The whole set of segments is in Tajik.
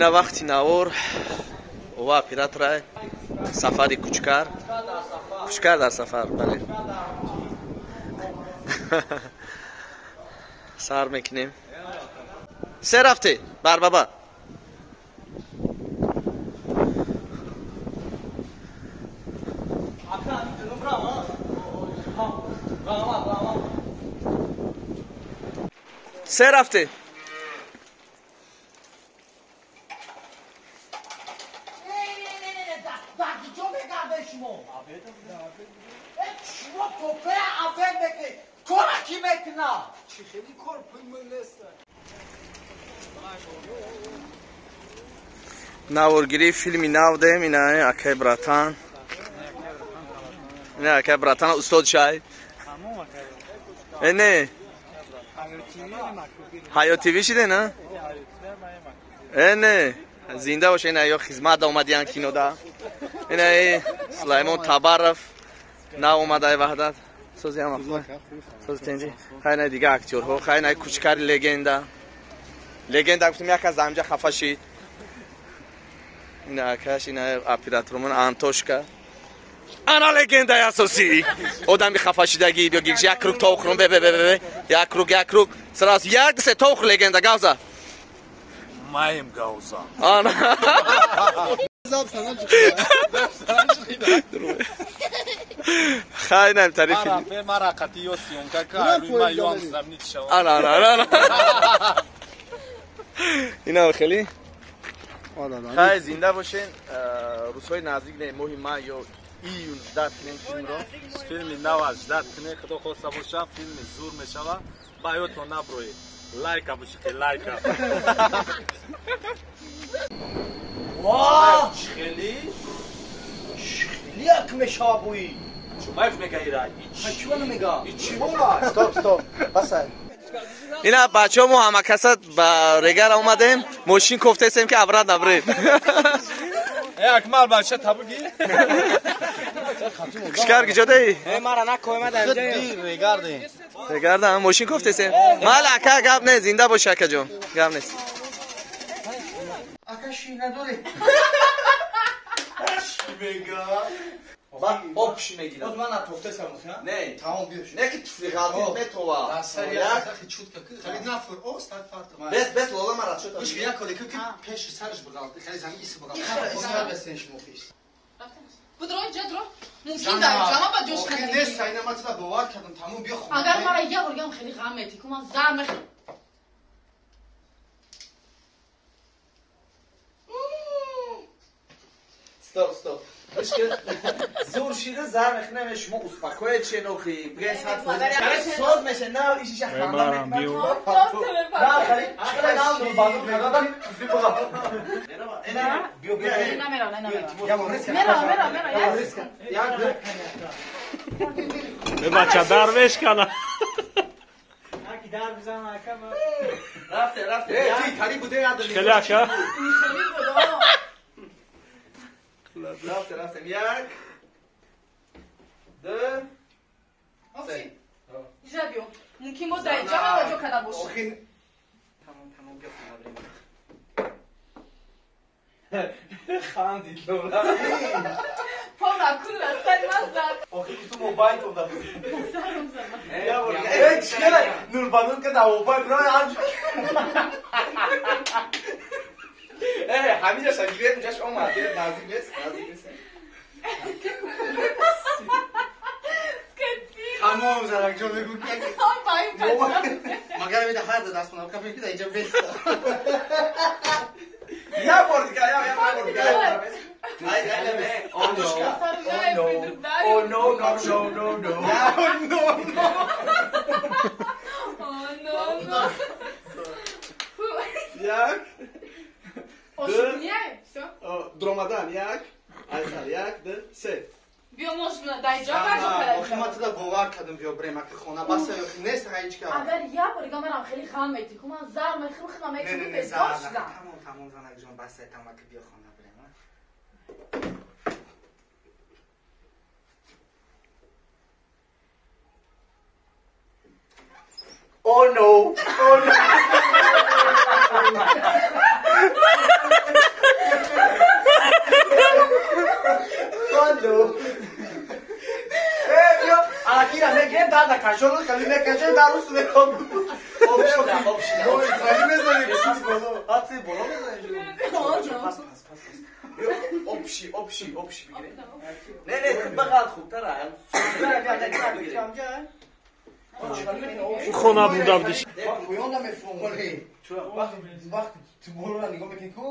Ина вақти навор ова оператора сафари кучкар. Кучкар дар сафар, бале. Сар мекунем. Се рафте бар баба. Се рафте. Наворгирии филми нав дем, ина акай братан. Ина акай братан устод шай. Не. Ҳаёт ТВ шиде, на? Не. Зинда боша, ина ё хизмат омадиян кинода. Ина Сулаймон Табаров нав омадай Ваҳдат. Сози ҳама хуб. Сози тенҷи. Хай на дига актёрҳо, хай на кучкари легенда. Легенда гуфтем як аз амҷа хафа шид. Ина акаш, ина операторумон Антошка. Ана легендаи асосӣ. Одами хафашидагӣ биё гириш як круг товхрум бе бе бе бе. Як круг, як круг. Сразу як се товхр легенда гавза. Маем гавза. Ана. Хай нам тариф. Мара қати ё съёмка ка, ма ё замнит шава. Ана ана ана. Ина хеле. Хай зинда бошен. Рӯзҳои наздик не, моҳи май ё июн ждат кунем филмро. Филми нав ждат кунем, худо хоста боша, филми зур мешава. Ба ёдтон наброед. Лайка бушиқи, лайка. Ва, хеле хеле як мешава буи. Чумаев мега ира. Чӣ мега? Чӣ бола? Стоп, стоп. Басай. Ина бачаҳо мо ҳамакаса ба регара омадем, мошин кофтесем ки абрат набред. Акмал бача табуги. Кушкар киҷодаи? Мара накоемада регарде. Регарда мошин кофтесем. Мал ака гап не, зинда бош акаҷон. Гап нест. Ака шир надорӣ. Мега. Об ши мегирам. Боз ман натофтесам, не? Тамом биё. Не ки туфли ғалтид метова. Як хеле нафур, о, стат фарт. Бес, бес лола мара чо. Гӯш як коли ки пеши сараш буғалт, хеле зани ис буғалт. Сар бесен шумо хис. Будро, ҷадро. Мумкин дар ҷама ба ҷош кардем. Нест, айна ман туда бовар кардам, тамом биё хона. Агар мара як бор гам хеле ғам мети, ку ман зар мех. Стоп, стоп. Зур шида зар мехнем, шумо успокоит шенохи, бигӯен сад фоиз. Соз меше, на ишиша ханда мекунад. На, хали, хали на нурбану мегадам, туфли буғам. Биё, биё. Намера, намера. Мера, мера, мера, мера. Як бача дар мешкана. Дар бизан ака. Рафте, рафте. Э, ти тари буде яд. Хеле ака. Хеле будо. Рафте, рафтем. Як, ду, се. Иҷа биё. Мумкин бо дар ҷама ба ҷо карда бошӣ. Охин. Тамом, тамом биё хона бирем. Хандид лола. Пора кун аз сари ман зад. Охи ту мобайл тонда буд. Сарам зад. Э, чӣ Нурбанур ка дар мобайл бирам ҳамҷо. Э, ҳаминҷаша гиред, инҷаш омад. Гиред, наздик нест, наздик нест. Тамом заракҷон мегӯ ки магар меда ҳар даст хонам кафе ки дар инҷа бест. Як бор дига, як бор дига. Ай, ай, ай, Антошка. Oh no, no, no, no, no. Oh no, no. Oh no, no. Як. Ошукния, всё? Дромадан, як. Айсар, як, ду, се. Биё можно дар ҷо ба ҷо карда. Охи ман туда бовар кардам, биё брем ака хона. Баста охи нест ҳеҷ ка. Агар як бор дига манам хеле ғам мети, ку ман зар мехӯрам, худам мекунам, безор шудам. Тамом, тамом занакҷон, баста тамом ака биё хона брем. Oh no! Oh no! кашол хали мекашем дар рус меком. Об шида. Хали мезанем боло. Ати боло мезанем. Пас пас пас. Обши бигирем. Не не бақад хубтар. Хона будавдиш. Поён намефурмолӣ. Вақт ту боло нигоҳ мекунӣ ку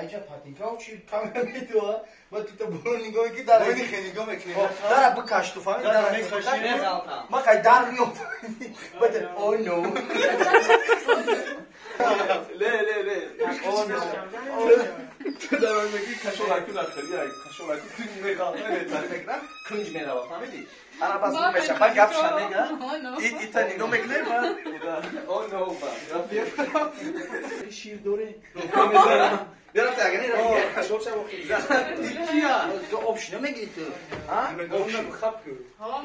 айҷа патинка чи камера медуа ва ту та боло нигоҳ мекунӣ дар нигоҳ мекунӣ. Дара бикаш ту фаҳмидӣ дара мекашӣ. Ма қай дар меофт. Бад oh no. ле ле ле. Oh no. Ту дар мегӣ кашолаку нахӯри, кашолаку ту меғалта метари мекунам, кунҷ мерава, фаҳмидӣ? Ана бас меша, ба гап шанега. Ита нигоҳ мекунем ба. Oh no ба. Шир доре. Бирафта агар не рафт кашол шава хиза. Икия. Об шина мегирӣ ту. А? Об хаб ку. Салом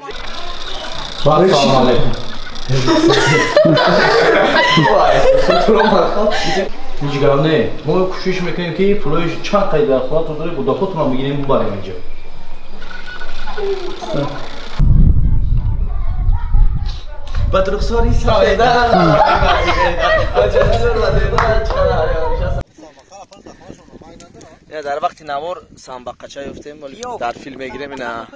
алейкум. Ҳеҷ гап не. Мо кӯшиш мекунем ки пулои чанд қайд дар хонатон дорем, гудакотонам бигирем бубарем инҷо. Ба рухсори сафеда. Дар вақти навор самбақача ёфтем, вале дар филм мегирем ина.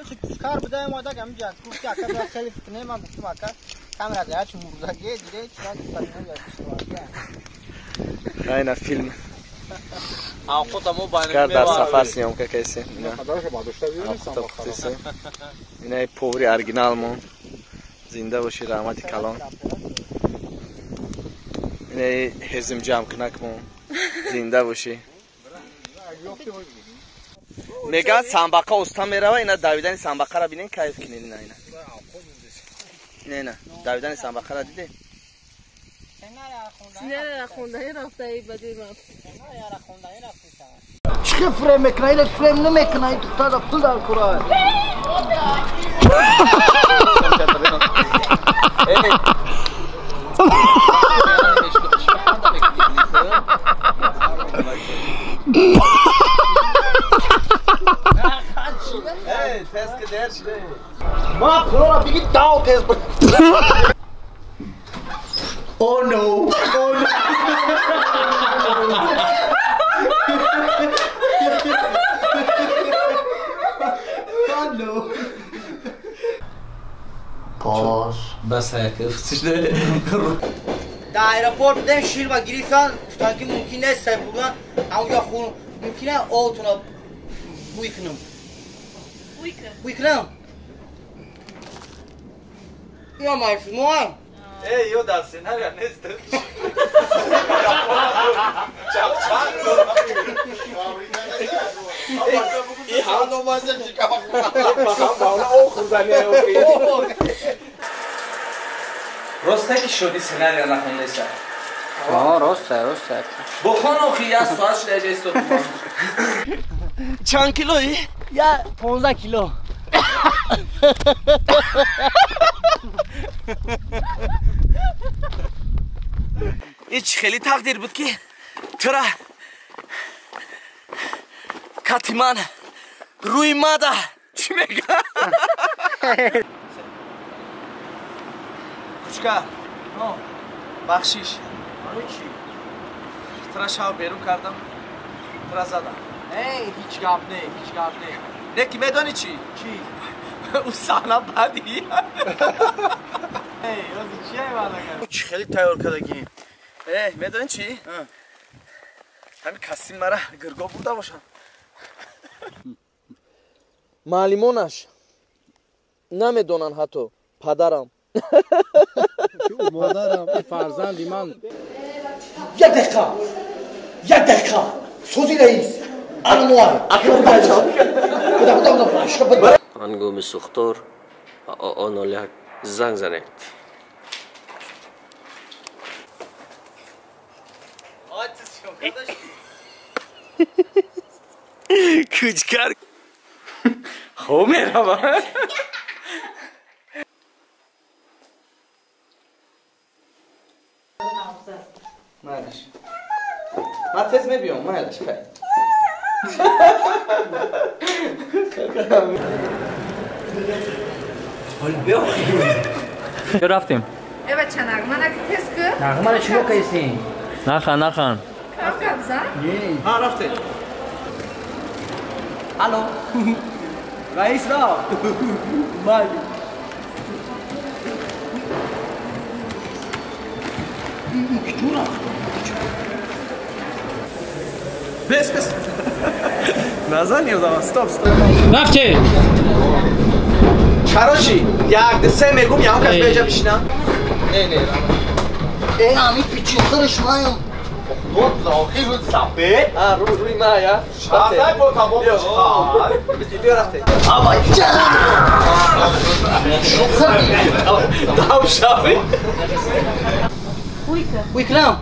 Кар будаем одак ҳаминҷа гуфт ки ака бояд хеле фикр ман гуфтам ака камера дар чӣ мурдаге дире чӣ Айна филм. Авқота мо байни Кар дар сафар съёмка кайсе. Ина повари оригинал мо. Зинда боши раҳмати калон. Ина ҳезм ҷамъ кунак мо. Зинда боши. Мега самбақа уста мерава, ина давидани самбақаро бинен кайф кинед ина ина. Ина ина давидани самбақаро диде? Чӣ фрем мекунад? Ина фрем намекунад, ин духтар пул дар курад. Ма пулора биги дав тез. Oh no! Oh no! Oh no! Pause. Бас ҳаяк. Дар аэропорт будем, шир ва гирифтан, гуфтан ки мумкин нест сай бурдан, ҳамонҷо хун мумкин аст отуна бӯй кунам. Бӯй кунам? Я машиноам. Эй, ё дар сценария нест. Рост ки шуди сценария нахондаиса? Рост, рост. Бухон охи як соат шуда иҷа истод. Чанд килои? Я 15 кило. Ҳеҷ хеле тақдир буд ки тура кати ман рӯи мада чӣ мега? Кучка, бахшиш. Тура шав берун кардам, тура задам. Ҳеҷ гап не, ҳеҷ гап не. Не ки медонӣ чӣ? Чӣ? Ӯ саҳна бадӣ. Чӣ хеле тайёр кардагӣ? Медонӣ чӣ? Ҳамин костюм мара гиргоҳ бурда бошам. Маълимонаш намедонанд ҳатто падарам. Модарам, фарзанди ман. Як дақиқа. Як дақиқа. Сози раис. Анвар. Ҳангоми сӯхтор ба ОО01 занг занед. Кучкар хоб мерава. Майлаш. Ман тез мебиём, майлаш хай. Ҳол биё. Рафтем. Э бача нағма наки тез ку. Нағмаро чико кайсин? Нахан, нахан. Кам гап зан? Ҳа, рафтем. Алло. Раис рафт. Майли. Бес, бес. Назани одама, стоп, стоп. Рафтем. Короче, як, ду, се мегум, ягон кас беҷа бишина. Не, не. Э, ами пичинтарш маям. Худо зоҳир рӯи сафед. А, рӯи ма, я. Шафтай бо тамом шуд. Биё рафтем. Абай чара. Дам шави. Уйка. Уйклам.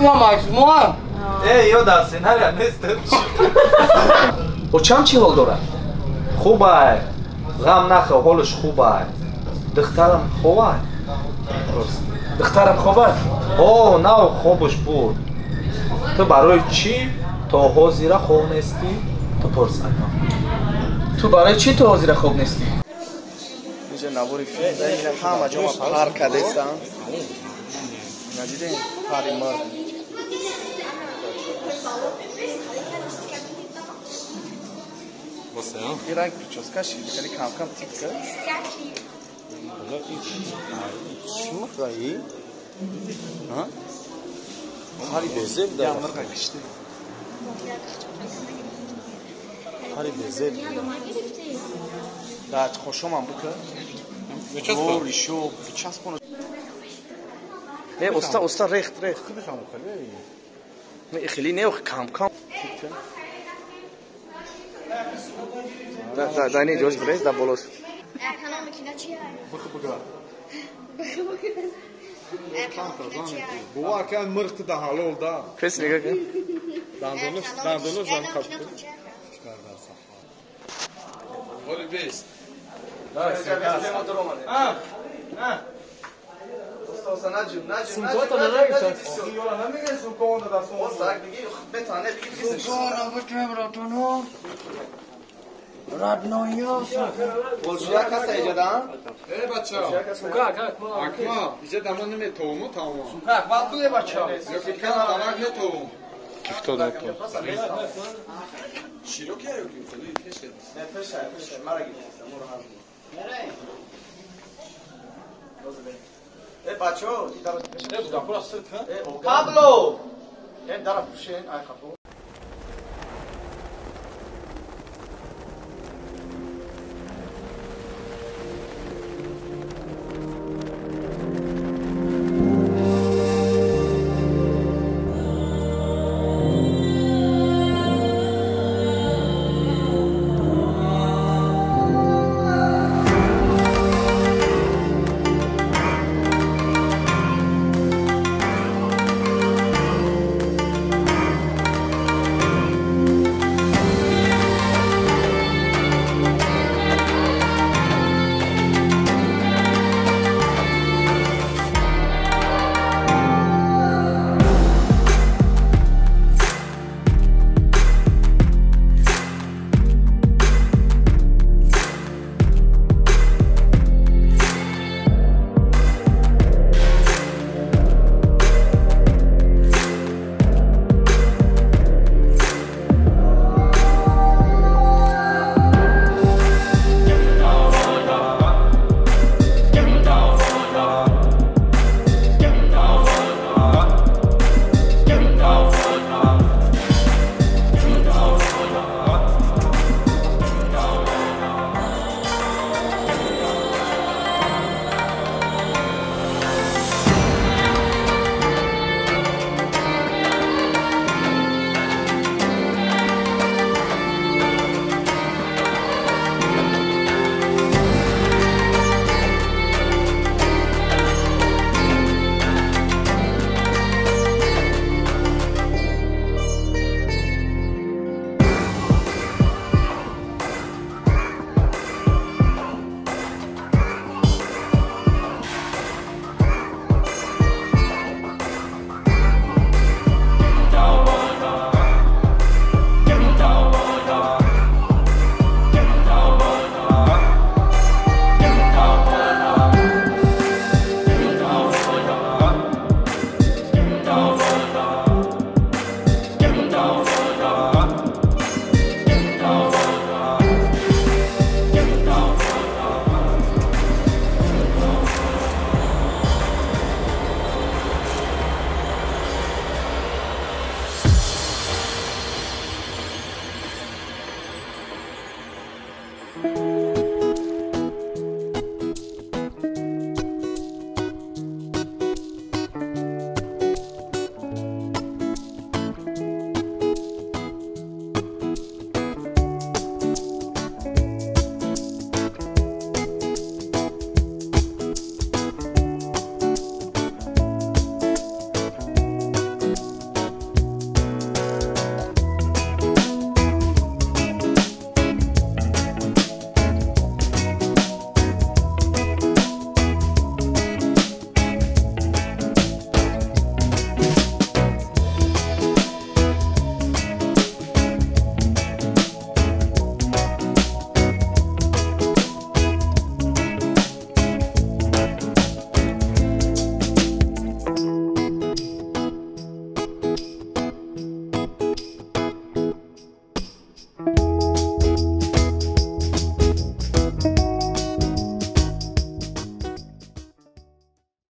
Мама, шумо. Э, ё дар сценария нест. Очам чӣ ҳол дорад? Хубай. Ғам нахӯр, ҳолаш хубай. Духтарам хобай. Духтарам хобай? О, нав хобаш буд. Ту барои чӣ то ҳозира хоб нестӣ? Ту пурс акам. Ту барои чӣ то ҳозира хоб нестӣ? Инҷа навори филм, ина ҳама ҷома пар кардестам. Надидем пари мурғ. Ин ранг прическа ши, хеле кам-кам тип кард. Чӣ мехоҳӣ? Ҳа? Пари безеб Я дорад. мурға кишти. Пари безеб. Да, хошомам бука. О, ишо, бичаспона. Не, оста, оста, рехт, рехт. Не, хеле не, кам кам. Да, да, да, не, ҷош брез, да болос. Бува акан мирхти да ҳалол да. Кес нига ки? Дандонаш, дандонаш зан қапти. Оли бест. Оста, оста, наҷум, наҷум, Сумкото наҷум, нанагирифта. наҷум. Ёра намегӯй сумка да сумка. Оста, диги, бетане, диги, диги. Сумка бутем братано. Родноё. Болшуя каса иҷода? Э бача. Акма, иҷа дама наметавому тамом. Сумка акмал куе бача. Ёки кам тамак метавом. Широкия ёки хеле пеше. Не, пеша, пеша, мара гирифта, моро ҳазм. Э, бачо, ди дара пеша. Э, буда сит, ха? Э, Пабло! Э, дара пушен, ай хафо.